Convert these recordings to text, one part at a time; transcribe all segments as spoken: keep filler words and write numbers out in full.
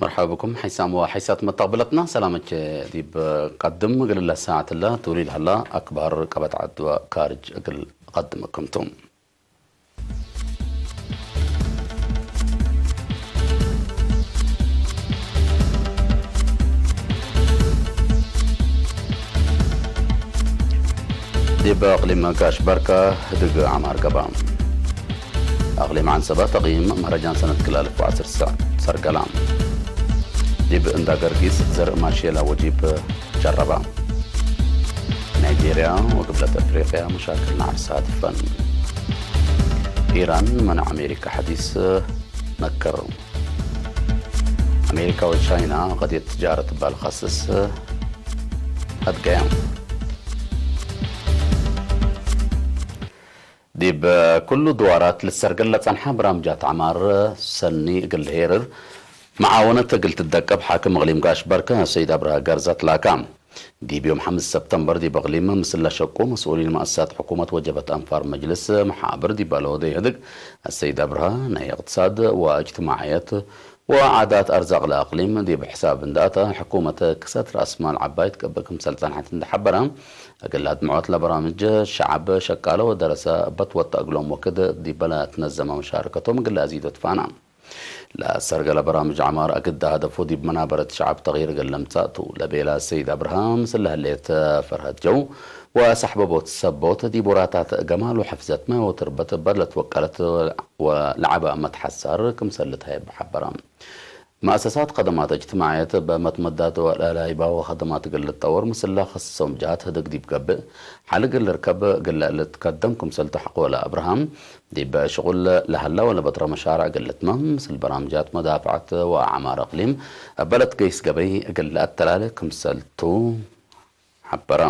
መርሐባ ብኩም ሐይሳም ወሐይሳት መተቅብለትና፣ ሰላመቼ ዲብ ቀድም እግል ለሳዐትለ ቱሊል ሀላ አክባር ቀበት ዐድ ወካርጅ እግል እቀድመኩም ቱ። ዲብ አቅሊም ጋሽ በርከ ህድግ ዐማር ገባ። አቅሊም ዐንሰበ ተቅይም መህረጃን ሰነት ክል አልፍ ወዐስር ሰ-፣ ሰርገላ። ዲብ እንዳ ገርጊስ ዘርእ ማሼላ ወጂብ ጀረባ። ናይጄርያ ወግብለት አፍሪቅያ መሻክል ነዐር ሳድፈን። ኢራን መናዕ አሜሪካ ሐዲስ ነክር። አሜሪካ ወቻይና ቀድየት ትጃረት እባ ለከስስ አድገያ። ዲብ ኩሉ ድዋራት ልትሰርገል ለጸንሐ በራምጃት ዐማር ሰኒ እግል ልሄርር መዓወነት እግል ትደቀብ ሓክም እቅሊም ጋሽ በርከ ሰይድ አብርሃ ገርዘት ላካ። ዲብ ዮም ሐምስ ሰብተምበር ዲብ እቅሊም ምስል ለሸቁ መስኡሊን መአሰሳት ሕኩመት ወጀበት አንፋር መጅልስ መሓብር ዲብ ለወደዩ ህድግ፣ አሰይድ አብርሃ ናይ እቅትሳድ ወእጅትማዕየት ወዓዳት አርዛቅ ለአቅሊም ዲብ ሕሳብ እንደ አተ፣ ሕኩመት ክሰት ረአስማል ዐባይ ትቀብእ ክምሰል ጸንሐት እንደ ሐበረ፣ እግል አድምዖት ለበራምጅ ሸዐብ ሸቃለ ወደረሰ እበ ትወጠ እግሎም ወክድ ዲበ ለትነዘመ መሻረከቶም እግል አዚዶ ትፋና። ለሰርገለ በራምጅ ዐማር አግደ ሀደፉ ዲብ መናበረት ሸዐብ ተግይር እግል ለምጸእ ቱ ለቤለ ሰይድ አብርሃም፣ ምስል ለህሌት ፈርሀት ጀው ወሰሕበቦት ሰቦት ዲብ ወራታት ገማል ወሐፍዘት ማይ ወትርበት እበ ለትወቀለት ወለዐበ መትሐሳር ክምሰል ልትሀየብ ሐበረ። መአሰሳት ከደማት እጅትማዕየት እበ መትመዳት ወለላይባወ ከደማት እግል ልትጠወር ምስል ለከስሶም ጀሃት ህድግ ዲብ ገብእ ሐል እግል ልርከብ እግል ልትከደም ክምሰል ተሐቆለ አብርሃም፣ ዲብ ሽቁል ለሀላ ወለበጥረ መሻርዕ እግል ልትመም፣ ምስል በራምጃት መዳፍዐት ወአዕማር እቅሊም እበ ለትገይስ ገበይ እግል ለአተላሌ ክምሰል ቱ ሐበረ።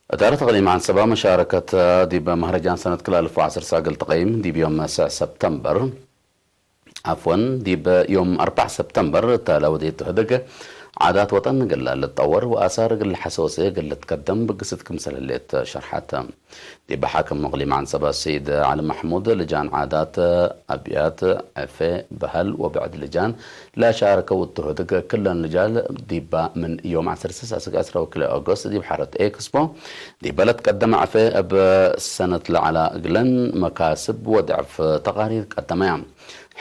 እዳረት እቅሊም ዐንሰበ መሻረከት ዲብ መህረጃን ሰነት ክል አልፍ ወዐስር ሳግል ትቀይም፣ ዲብ ዮም ሰዕ ሰብተምበር፣ ዐፍወን፣ ዲብ ዮም አርበዕ ሰብተምበር እተ ለወዴቱ ህድግ፣ ዓዳት ወጠን እግል ልትጠወር ወአሳር እግል ለሐሶሴ እግል ልትከደም ብግስት ክምሰል ህሌት ሸርሐት። ዲብ ሓክም እቅሊም ዐንሰበ ሰይድ ዐሊ መሕሙድ፣ ልጃን ዓዳት፣ አብያት፣ ዕፌ፣ በህል ወብዕድ ልጃን ለሻረከው እቱ ህድግ፣ ክለን ልጃን ዲባ ምን ዮም ዐሰርተ ስስ እስክ ዐስራ ወክልኤ ኦገስት ዲብ ሐረት ኤክስፖ ዲበ ለትቀደመ ዕፌ እብ ሰነት ለዐላ እግለን መካስብ ወድዕፍ ተቃሪር ቀደመያ።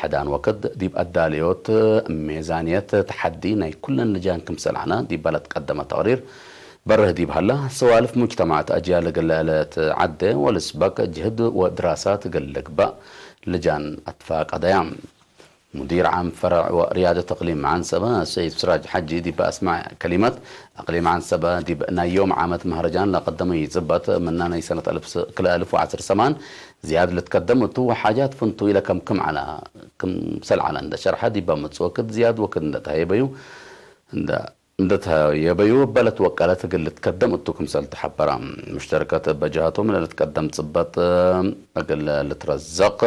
ሕዳን ወክድ ዲብ አዳልዮት ሜዛንየት ተሐዲ ናይ ኩለን ልጃን ክምሰል ዐለ ዲበ ለትቀደመ ተቅሪር በርህ ዲብ ሀላ፣ ሰዋልፍ ሙጅተማዕ ተአጅያል እግል ልትዐዴ ወልስበቅ ጅህድ ወድራሳት እግል ልግበእ ልጃን አትፋቀደያ። ሙዲር ዓም ፈርዕ ወርያደት እቅሊም ዐንሰበ ሰይድ ስራጅ ሐጂ ዲብ አስማዕ ከሊመት፣ እቅሊም ዐንሰበ ዲብ ናይ ዮም ዓመት መህረጃን ለቀደመዩ ጽበት ምነ ናይ ሰነት አልፍ ስ-፣ ክልኤ አልፍ ወዐስር ሰማን ዝያድ ልትከደም እቱ ወሓጃት ፍንቱይ ለከምክም ዐለ፣ ክምሰል ዐለ እንደ ሸርሐ፣ ዲብ አምጽእ ወክድ ዝያድ ወክድ እንደ ተሀየበዩ፣ እንደ፣ እንደ ተሀየበዩ እበ ለትወቀለት እግል ልትከደም እቱ ክምሰል ተሐበረ። ሙሽተርከት እበ ጀሀቶም ለልትቀደም ጽበጥ እግል ልትረዘቅ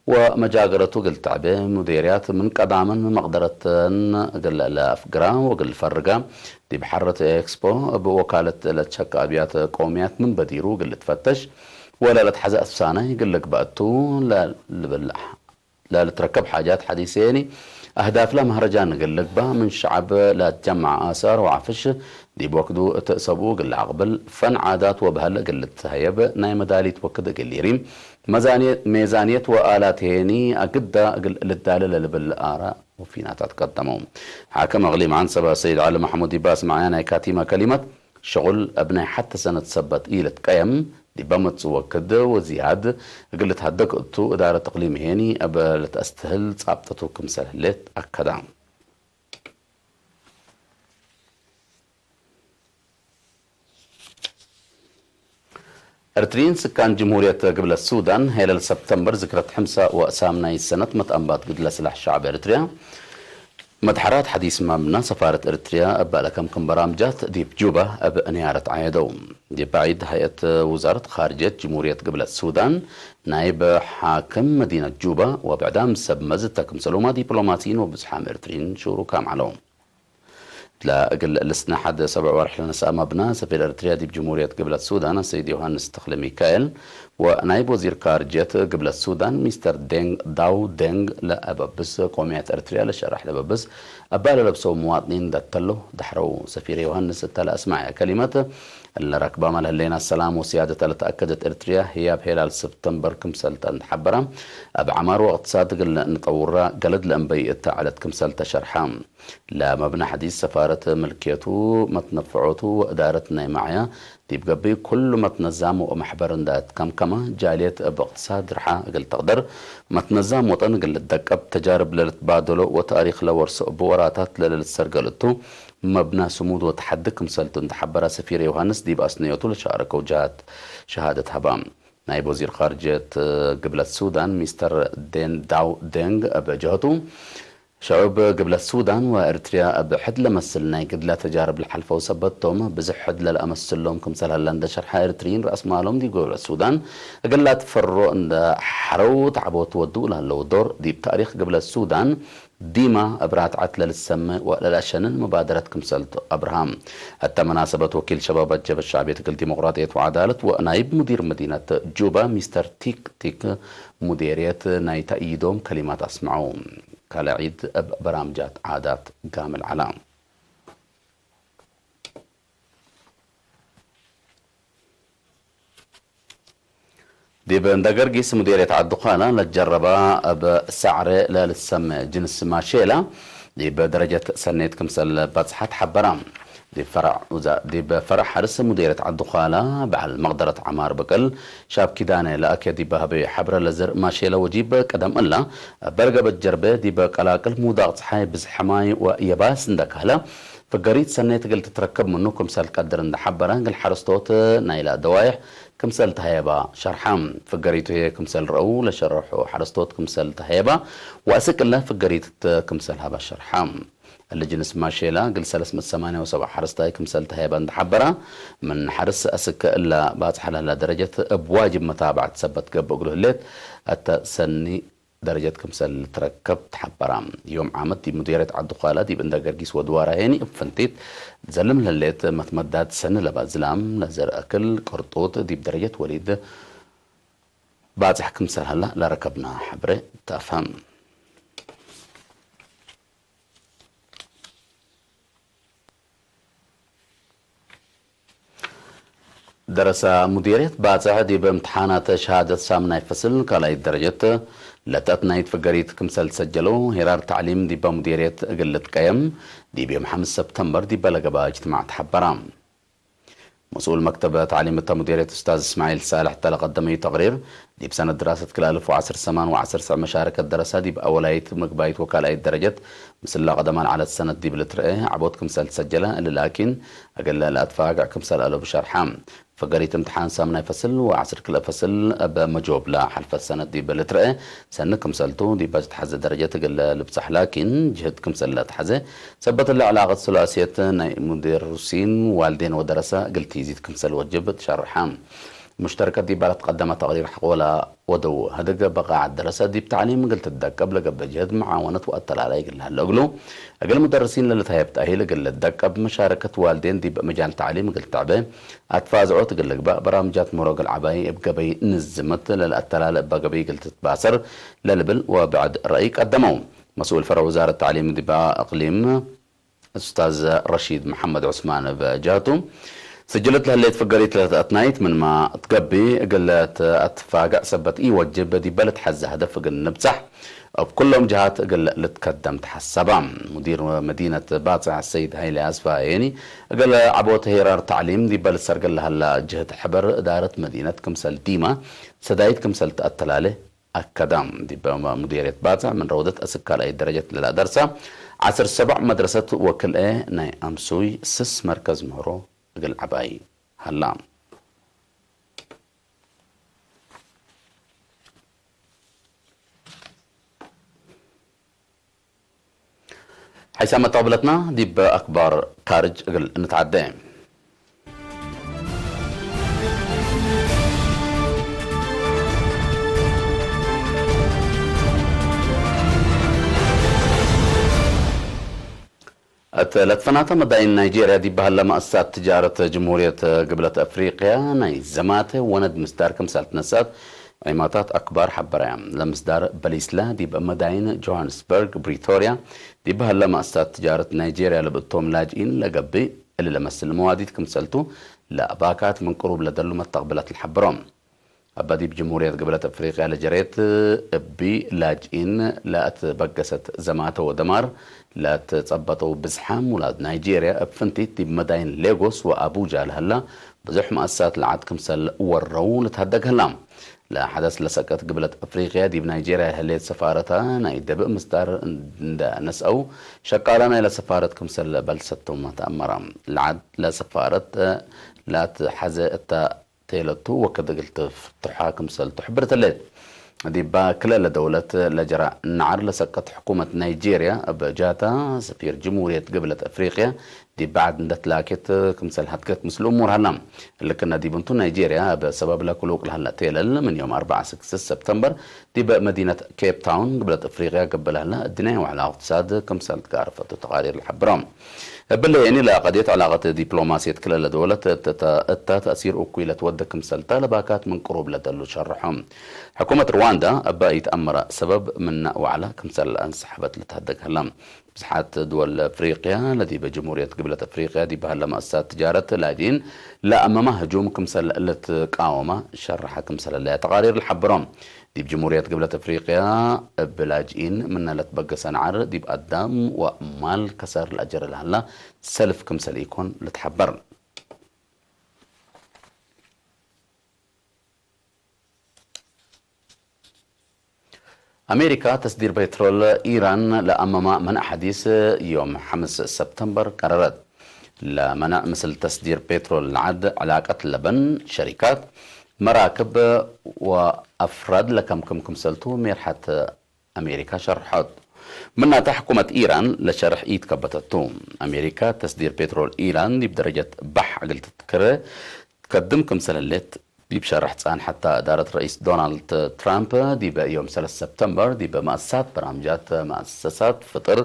ወመጃገረቱ እግል ተዕቤ፣ ሙዴርያት ምን ቀዳምን መቅደረተን እግል ለአፍግራ ወእግል ፈርጋ፣ ዲብ ሐረት ኤክስፖ እብ ወካለት ለትሸቀ አብያት ቀውምያት ምን በዲሩ እግል ልትፈተሽ ወለለትሐዘ አስፍሳናይ እግል ልግበእ ቱ ለልብል ለልትረከብ ሓጃት ሐዲስ የኒ፣ አህዳፍለ መህረጃን እግል ልግበእ፣ ምን ሸዐብ ለአትጀመዐ አሳር ወዐፍሽ ዲብ ወክዱ እት ሰብኡ እግል ለአቅብል፣ ፈን ዓዳት ወበህል እግል ልትሀየብ፣ ናይ መዳሊት ወክድ እግል ኢሪም፣ መዛንየ-፣ ሜዛንየት ወአላት ሄኒ አግዳ እግል ልዳለ ለልብል አራእ ወፊናታት ቀደመው። ሓክም እቅሊም ዐንሰበ ሰይድ ዐሊ መሕሙድ ዲብ አስመዐያ ናይ ካቲመ ከሊመት፣ ሽቁል እብ ናይ ሐቲ ሰነት ሰበት ኢልትቀየም፣ ዲበ መጽእ ወክድ ወዝያድ እግል ልትሀደግ እቱ፣ እዳረት እቅሊም ሄኒ እብ ልትአስትህል ጻብጠቱ ክምሰል ህሌት አከደ። ኤርትርዪን ስካን ጅምሁርየት ግብለት ሱዳን፣ ሄለል ሰብተምበር ዝክረት ሕምሳ ወሳምናይት ሰነት መትአንባት ግድለ ስላሕ ሸዕብ ኤርትርያ፣ መትሐራት ሐዲስ መምና ሰፋረት ኤርትርያ እበ ለከምክም በራምጃት ዲብ ጁባ እብ ንያረት ዐየደው። ዲብ በዒድ፣ ሀይአት ውዛረት ካርጅየት ጅምሁርየት ግብለት ሱዳን፣ ናይብ ሓክም መዲነት ጁባ ወብዕዳም ሰብ መዝ እተ ክምሰልሁመ ዲፕሎማሲይን ወብዝሓም ኤርትርዪን ሹሩካም ዐለው። ለእግል ልስነ ሐድ ሰብዕ ወርሕ ለነስአ መብና፣ ሰፊር ኤርትርያ ዲብ ጅምሁርየት ግብለት ሱዳን አሰይድ ዮሃንስ ተክለ ሚካኤል ወናይብ ወዚር ካርጅየት ግብለት ሱዳን ሚስተር ዴንግ ዳው ዴንግ ለአበብስ፣ ቆምየት ኤርትርያ ለሸራሕ ለበብስ እባ ለለብሰው ምዋጥኒን ደተለው ደሕረው። ሰፊር ዮሃንስ እተ ለአስመዐ ከሊመት፣ እለ ረክባመ ለህሌና ሰላም ወስያደተ ለተአከደት ኤርትርያ ህያብ ሄላል ሰብተምበር ክምሰል ተ እንደ ሐበረ፣ እብ ዐማር ወእቅትሳድ እግል ንጠውራ ገለድ ለእንበይ እተ ዐለት ክምሰል ተ ሸርሐ። ለመብነ ሐዲስ ሰፋረት ምልክየቱ፣ መትነፈዖቱ ወእዳረት ናይ መዕያ ዲብ ገብእ ኩሉ መትነዛም ወመሕበር እንዳ እትከምከመ፣ ጃልየት እብ እቅትሳድ ርሓ እግል ተቅደር፣ መትነዛም ወጠን እግል ልትደቀብ፣ ተጃርብ ለልትባደሎ ወታሪክ ለወርሶ እብ ወራታት ለልትሰርገል እቱ፣ መብነ ስሙድ ወተሐዲ ክምሰልቱ እንደ ሐበረ ሰፊር ዮሃንስ ዲብ አስነዮቱ ለሻረከው ጀሃት ሸሃደት ሀበ። ናይብ ወዚር ካርጅየት ግብለት ሱዳን ሚስተር ዴን ዳው ዴንግ እብ ጀህቱ፣ ሸዑብ ግብለት ሱዳን ወኤርትርያ እብ ሕድ ለመስል ናይ ግድለ ተጃርብ ለሐልፈው ሰበት ቶም፣ ብዝሕ ሕድ ለለአመስሎም ክምሰል ሀለ እንደ ሸርሐ፣ ኤርትርይን ረአስማሎም ዲብ ግብለት ሱዳን እግል ለአትፈሮ እንደ ሐረው ተዕቦ ትወድኡ ለሀለው ዶር ዲብ ታሪክ ግብለት ሱዳን ዲማ እብ ራትዐት ለልትሰመ ወለለአሸንን መባደረት ክምሰልቱ አብርሃም። እተ መናሰበት ወኪል ሸባብ አጀበት ሸዕብየት እግል ዲሞቅራጥየት ወዐዳለት ወናይብ ሙዲር መዲነት ጁባ ሚስተር ቲክ ቲክ ሙዴርየት ናይ ተእይዶም ከሊማት አስመዐው። ካልዕ ዒድ እብ በራምጃት ዓዳት ጋምል ዐላ። ዲብ እንደ ገርጊስ ሙዴርየት ዐዲ ኳላ ለጀረባ እብ ሳዕረ ለልትሰመ ጅንስ ማሼላ ዲብ ደረጀት ሰኔት ክምሰል በጽሐት ሐበራ። ዲብ ፈረዕ ውዛ-፣ ዲብ ፈረዕ ሐርስ ሙዴርየት ዐዲ ኳላ በዐል መቅደረት ዐማር ብቅል ሻብ ኪዳነ ለአኬ ዲብ ሀበዩ ሐብረ ለዘር ማሼላ ወጂብ ቀደም እላ እበ ለገበት ጀርበ ዲብ ቀላቅል ሙዳቅ ጸሓይ ብዝሐ ማይ ወየባስ እንደ ካለ ፍገሪት ሰኔት እግል ትትረከብ ምኑ ክምሰል ቀድር እንደ ሐበረ፣ እግል ሐረስቶት ናይላ ደዋይሕ ክምሰል ተሀየባ ሸርሐ። ፍገሪቱ ህዬ ክምሰል ረአው ለሸረሑ ሐረስቶት ክምሰል ተሀየባ ወአስክ እለ ፍገሪት ክምሰል ሀበ ሸርሐ። እሊ ጅንስ ማሼላ እግል ሰለስ ምእት ሰማንያ ወሰብዓ ሐረስታይ ክምሰል ተሀየበ እንደ ሐበረ፣ ምን ሐርስ አስክ እለ ባጽሐ ለህላ ደረጀት እብ ዋጅብ መታብዐት ሰበት ገብእ እግሉ ህሌት፣ እተ ሰኒ ደረጀት ክምሰል ልትረከብ ተሐበራ። ዮም ዓመት ዲብ ሙዴርየት ዐዲ ኳላ ዲብ እንደ ገርጊስ ወድዋራ ሄኒ እብ ፍንቲት ዘልም ለህሌት መትመዳት ሰኒ ለባዝላም ለዘር አክል ቅርጡት ዲብ ደረጀት ወሊድ ባጽሕ ክምሰል ሀላ ለረከብና ሐብሬ ተአፍሀም። ደረሰ ሙዴርየት ባጽዕ ዲብ እምትሓናት ሸሃደት ሳምናይ ፈስል ካልኣይት ደረጀት ለተአትናይት ፍገሪት ክምሰል ትሰጀለው፣ ሄራር ተዕሊም ዲበ ሙዴርየት እግል ልትቀየም ዲብ ዮም ሐምስ ሰብተምበር ዲበ ለገብአ እጅትማዕ ተሐበራ። መስኡል መክተብ ተዕሊም እተ ሙዴርየት ኡስታዝ እስማዒል ሳልሕ እተ ለቀደመዩ ተቅሪር፣ ዲብ ሰነት ድራሰት ክልኤ አልፍ ወዐስር ሰማን ወዐስር ሰዕ መሻረከት ደረሰ ዲብ አወላይት ምግባይት ወካልኣይት ደረጀት ምስል ለቀደመ ለዐለት ሰነት ዲብ ልትርኤ ዐቦት ክምሰል ትሰጀለ፣ እሊ ላኪን እግል ለአትፋግዕ ክምሰል አለቡ ሸርሐ። ፍገሪት እምትሓን ሳምናይ ፈስል ወዐስር ክልኤ ፈስል እብ መጆብላ ሐልፈት ሰነት ዲብ ልትርኤ ሰኒ ክምሰልቱ፣ ዲበ ትትሐዜ ደረጀት እግል ልብጸሕ ላኪን ጅህድ ክምሰል ለትሐዜ ሰበት እለ ዕላቀት ሱላስየት ናይ ሙደሩሲን ዋልዴን ወደረሰ እግል ቲዚድ ክምሰል ወጅብ ትሸርሐ። ሙሽተረከት ዲበ ለትቀደመ ተቅሪር ሐቆላ ወደው ህድግ በቃዐት ደረሰ ዲብ ተዕሊም እግል ትትደቀብ ለገብእ ጅህድ መዓወነት ወአተላላይ እግል ለሀለ እግሉ፣ እግል ሙደርሲን ለልትሀየብ ተእሂል እግል ልትደቀብ፣ መሻረከት ዋልዴን ዲብ መጃል ተዕሊም እግል ትዕቤ አትፋዝዖት እግል ልግበእ፣ በራምጃት ምሁሮ እግል ዐባይ እብ ገበይ ንዝምት ለልአተላለ እበ ገበይ እግል ትትባሰር ለልብል ወብዕድ ረአይ ቀደመው። መስኡል ፈረዕ ውዛረት ተዕሊም ዲበ እቅሊም ኡስታዝ ረሺድ መሐመድ ዑስማን እብ ጀህቱ፣ ስጅልት ለህሌት ፍገሪት ለተአትናይት ምንመ ትገብእ እግል ለተአትፋገዕ ሰበት ኢወጅብ፣ ዲበ ለትሐዜ ሀደፍ እግል ንብጸሕ እብ ኩሎም ጀሃት እግል ልትከደም ተሐሰበ። ሙዲር መዲነት ባጽዕ ሰይድ ሀይለ አስፋ ሄኒ፣ እግል ዐቦት ሄራር ተዕሊም ዲበ ልትሰርገል ለሀላ ጅህድ ሕበር እዳረት መዲነት ክምሰል ዲማ ሰዳይት ክምሰል ተአተላሌ፣ አከደ። ዲብ ሙዴርየት ባጽዕ ምን ረውደት አስክ ካልኣይት ደረጀት ለለአደርሰ ዐስር ሰብዕ መድረሰት ወክልኤ ናይ አምሱይ ስስ መርከዝ ምህሮ እግል ዐባይ ሀላ። ሐይሳም መተቅብለትና ዲብ አክባር ካርጅ እግል ንትዓደ። እት ለትፈናተ መዳይን ናይጄርያ ዲብ በሀለ መአሰሳት ትጃረት ጅምሁርየት ግብለት አፍሪቅያ ናይ ዘማተ ወነድ ምስዳር ክምሰል ትነሰአት ዒማታት አክባር ሐበረያ። ለምስዳር በሊስላ ዲብ መዳይን ጆሃንስበርግ፣ ብሪቶርያ ዲብ በሀለ መአሰሳት ትጃረት ናይጄርያ ለብእቶም ላጅኢን ለገብእ እሊ ለመስል መዋዲት ክምሰልቱ ለአባካት ምን ቅሩብ ለደሉ መተቅብለት ለሐበሮም። እበ ዲብ ጅምሁርየት ግብለት አፍሪቅያ ለጀሬት እቢ ላጅኢን ለአትበገሰት ዘማተ ወደማር ለአትጸበጠው ብዝሓም ውላድ ናይጄርያ እብ ፍንቲት ዲብ መዳይን ሌጎስ ወአቡጃ ለሀላ ብዙሕ መአሰሳት ለዓድ ክምሰል ወረው ልትሀደግ ሀላ። ለሐደስ ለሰቀት ግብለት አፍሪቅያ ዲብ ናይጄርያ ለህሌት ሰፋረታ ናይ ደብእ ምስዳር እንደ ነስአው ሸቃለ ናይለ ሰፋረት ክምሰል በልሰቶም ተአመረ። ለዓድ ለሰፋረት ለአትሐዘ እተ ቴለቱ ወክድ እግል ትፍትሖ ክምሰልቱ ሕብርት ህሌት። ዲባ ክልኤ ለደውለት ለጀረ ነዐር ለሰቀት ሕኩመት ናይጄርያ እብ ጃታ ሰፊር ጅምሁርየት ግብለት አፍሪቅያ ዲብ በዐድ እንደ ትላኬት ክምሰል ሀድገት ምስል እሙር ሀላ። እሊ ክነ ዲብ እንቱ ናይጄርያ እብ ሰበብ ለክሉቅ ለሀለ ቴለል ምን ዮም አርበዓ ስክስት ሰብተምበር ዲብ መዲነት ኬፕ ታውን ግብለት አፍሪቅያ ገብእ ለሀለ እድንያዊ ወዐለ እቅትሳድ ክምሰል ትጋረፈቱ ተቃሪር ለሐብሮ። እብሊ የኒ ለቀድየት ዕላቀት ዲፕሎማስየት ክልኤ ለደውለት እተ ተእሲር እኩይ ለትወዴ ክምሰልታ ለባካት ምን ቅሩብ ለደሉ ሸርሖ። ሕኩመት ርዋንዳ እበ ኢተአመረ ሰበብ ምነ ወዐለ ክምሰል ለአንሰሐበት ልትሀደግ ሀላ። ብዝሓት ድወል አፍሪቅያ ለዲበ ጅምሁርየት ግብለት አፍሪቅያ ዲብ ሀለ መአሰሳት ትጃረት ላጅኢን ለአመማ ህጁም ክምሰል ልትቃወማ ሸርሐ ክምሰል ህለየ ተቃሪር ለሐብሮ። ዲብ ጅምሁርየት ግብለት አፍሪቅያ እብ ላጅኢን ምነ ለትበገሰ ነዐር ዲብ አዳም ወማል ከሰር ለአጀረ ለሀላ ሰልፍ ክምሰል ኢኮን ልትሐበር። አሜሪካ ተስዲር ፔትሮል ኢራን ለአመማ መንዕ ሐዲስ ዮም ሐምስ ሰብተምበር ቀረረት። ለመንዕ ምስል ተስዲር ፔትሮል ለዐድ ዕላቀት ለበን ሸሪካት፣ መራክብ ወአፍራድ ለከምክም ክምሰልቱ ሜርሐት አሜሪካ ሸርሐት። ምናተ ሕኩመት ኢራን ለሸርሕ ኢትከበተቱ። አሜሪካ ተስዲር ፔትሮል ኢራን ዲብ ደረጀት ባሕ እግል ትትክረ ትከድም ክምሰል ህሌት ዲብ ሸርሕ ጸንሐት። እዳረት ረኢስ ዶናልድ ትራምፕ ዲበ ዮም ሰለስ ሰብተምበር ዲበ መአሰሳት በርናምጃት መአሰሳት ፍጥር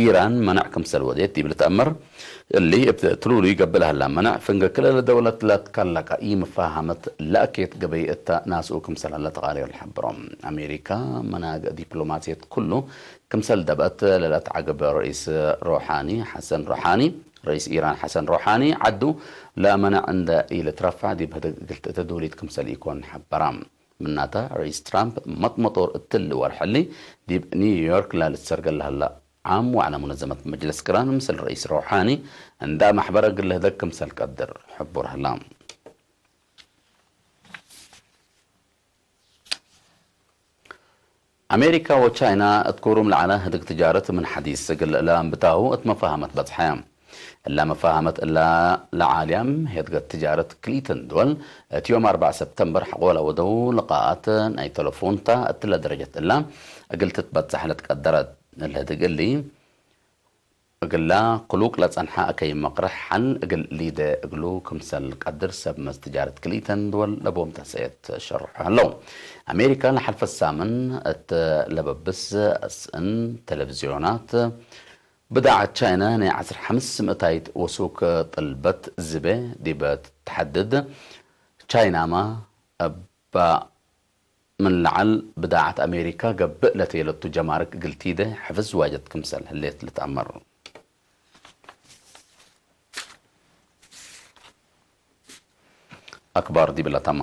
ኢራን መነዕ ክምሰል ወዴት ዲብ ልትአመር፣ እሊ እብ ትሉሉ ይገብእ ለሀላ መነዕ ፍንጌ ክልኤ ደውለት ለትከለቀ ኢመፋሀመት ለአኬት ገበይ እተ ናስኡ ክምሰል ሀለ ተቃሪር ለሐብሮ። አሜሪካ መናግእ ዲፕሎማስየት ኩሉ ክምሰል ደብአት ለለአትዐግብ ረኢስ ሮሓኒ ሐሰን ሮሓኒ፣ ረኢስ ኢራን ሐሰን ሮሓኒ ዐዱ ለመነዕ እንደ ኢልትረፈዕ ዲብ ህድግ እግል ትእተ ዱሊት ክምሰል ኢኮን ሐበራ። ምናተ፣ ረኢስ ትራምፕ መጥመጦር እትሊ ወርሕ እሊ ዲብ ኒውዮርክ ለልትሰርገል ለሀለ ዓም ወዐለ ሙነዘመት መጅለስ ቅራን ምስል ረኢስ ሮሓኒ እንዳ መሕበረ እግል ልህደግ ክምሰል ቀድር ሕቡር ሀላ። አሜሪካ ወቻይና እት ክሩም ለዐለ ህድግ ትጃረት ምን ሐዲስ እግል ለአንብታሁ እት መፋሀመት በጽሐ። እላ መፋሀመት እላ ለዓልያም ህድገት ትጃረት ክልኢተን ድወል እት ዮም አርበዕ ሰብተምበር ሐቆ ለወደው ልቃኣት ናይ ተለፎንታ እትለ ደረጀት እላ እግል ትትበጸሕ ለትቀደረት። እለ ህድግ እሊ እግላ ክሉቅ ለጸንሐ አከይ መቅርሕ ሐል እግል ሊደ እግሉ ክምሰል ቀድር ሰብ መዝ ትጃረት ክልኢተን ድወል ለቦም ተሰእየት ሸርሑ ሀለው። አሜሪካ ለሐልፈ ሳምን እት ለበብስ አስእን ቴሌቪዝዮናት ብዳዓት ቻይና ናይ ዐስር ሐምስ ምእታይት ወሱክ ጥልበት ዝቤ ዲበ ትሐድድ፣ ቻይናመ እባ ምን ለዐል ብዳዓት አሜሪካ ገብእ ለቴለቱ ጀማርክ እግል ቲደ ሕፍዝ ዋጀት ክምሰል ህሌት ልትአመር። አክባር ዲብለ ተማ።